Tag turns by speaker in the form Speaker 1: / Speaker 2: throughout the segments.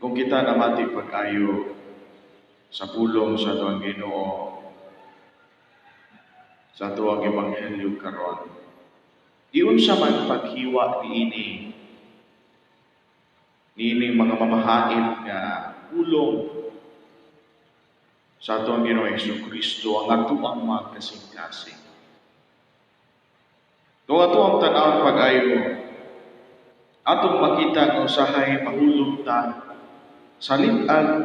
Speaker 1: Kung kita namati pag-ayo sa pulong sa atuang Ginoo sa atuang ebanghelyo karon, giunsa man paghiwa niini niining mga mamahain nga pulong sa atuang Ginoo Hesus Kristo ang atuang mga kasing-kasing? Kung atuang tan-awon pag-ayo, atong makita nga usahay mahulog ta sa lit-ag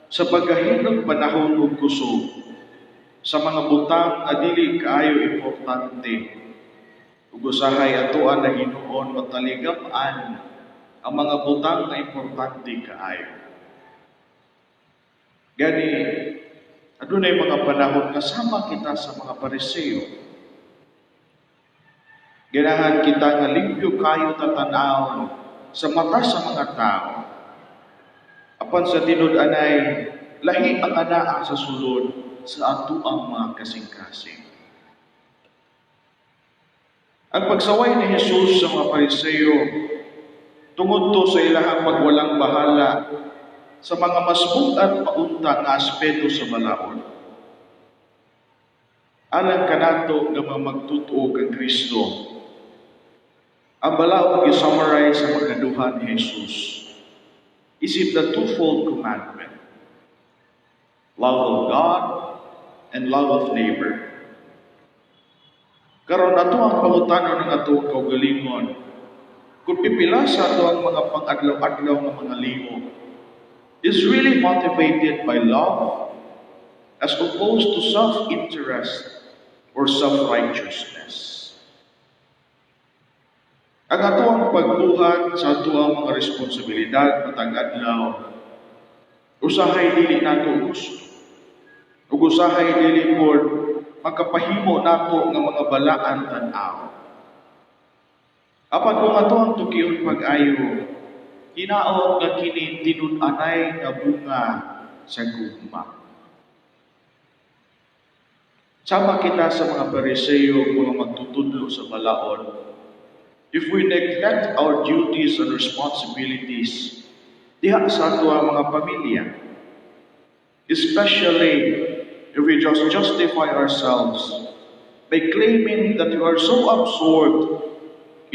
Speaker 1: sa paggahin og panahon ug kusog sa mga butang nga dili kaayo importante ug usahay atoa na hinuon mataligam-an ang mga butang nga importante kaayo. Gani adunay mga panahon nga sama kita sa mga Pariseo. Ganahan kita nga limpyo kayo tan-awon sa mata sa mga tao. Apan sa tinud-anay, lahi ang anaa sa sulod sa atuang mga kasing-kasing. Ang pagsaway ni Jesus sa mga Pariseo tungod to sa ilahang pagwalang bahala sa mga mas bug-at paunta nga aspeto sa balaod. Alang kanato nga mga magtutuo kang Kristo, ang balaod gi-summarize sa makaduha ni Jesus isip the twofold commandment: love of God and love of neighbor. Karon, ato ang pangutanon ng atong kaugalingon kung pipila sa ato ang mga pang-adlaw-adlaw nga mga lihok is really motivated by love as opposed to self-interest or self-righteousness. Ang atoang pagbuhat sa atoang mga responsibilidad matag adlaw, usahay dili nato gusto. Ug usahay dili pod makapahimo nato nga mga balaan tan-aw. Apan kung ato ang tukion pag-ayo, hinaot nga kini tinud-anay nga bunga sa gugma. Sama kita sa mga Pariseo, mga magtutudlo sa balaod. If we neglect our duties and responsibilities diha sa ato ang mga pamilya, especially if we just justify ourselves by claiming that we are so absorbed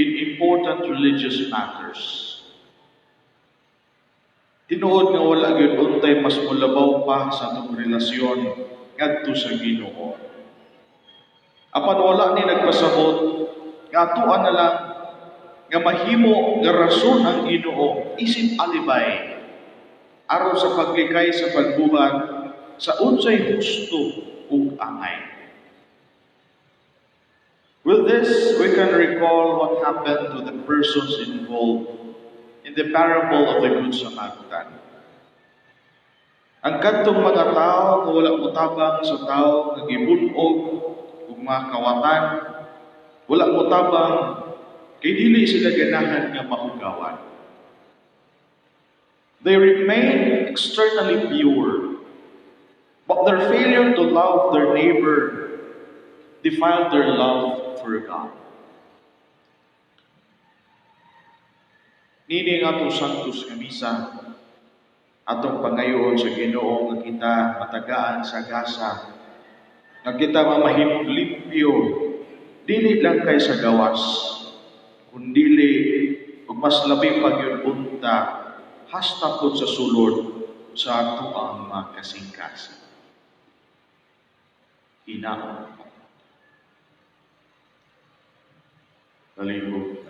Speaker 1: in important religious matters. Tinuod nga wala gyud untay mas mulabaw pa sa atong relasyon ngadto sa Ginoo. Apan wala ni nagpasabot nga atoa na lang nga mahimo nga rason ang Ginoo isip alibay aron sa paglikay sa pagbuhat sa unsay husto ug angay. With this, we can recall what happened to the persons involved in the parable of the Good Samaritan. Ang kadtong mga tao nga wala motabang sa tao nga gibun-og ug mga kawatan, wala motabang kay dili sila ganahan nga mahugawan. They remain externally pure, but their failure to love their neighbor defiled their love for God. Nini nga atong Sanctus nga Misa, atong pangayoon sa Ginoo nga kita matagaan sa gasa, nga kita mamahimong limpyo, dili lang kay sa gawas, kundili ug mas labi pa gyud unta hasta pod sa sulod sa atoang mga kasing-kasing. Hinaot. Palihog.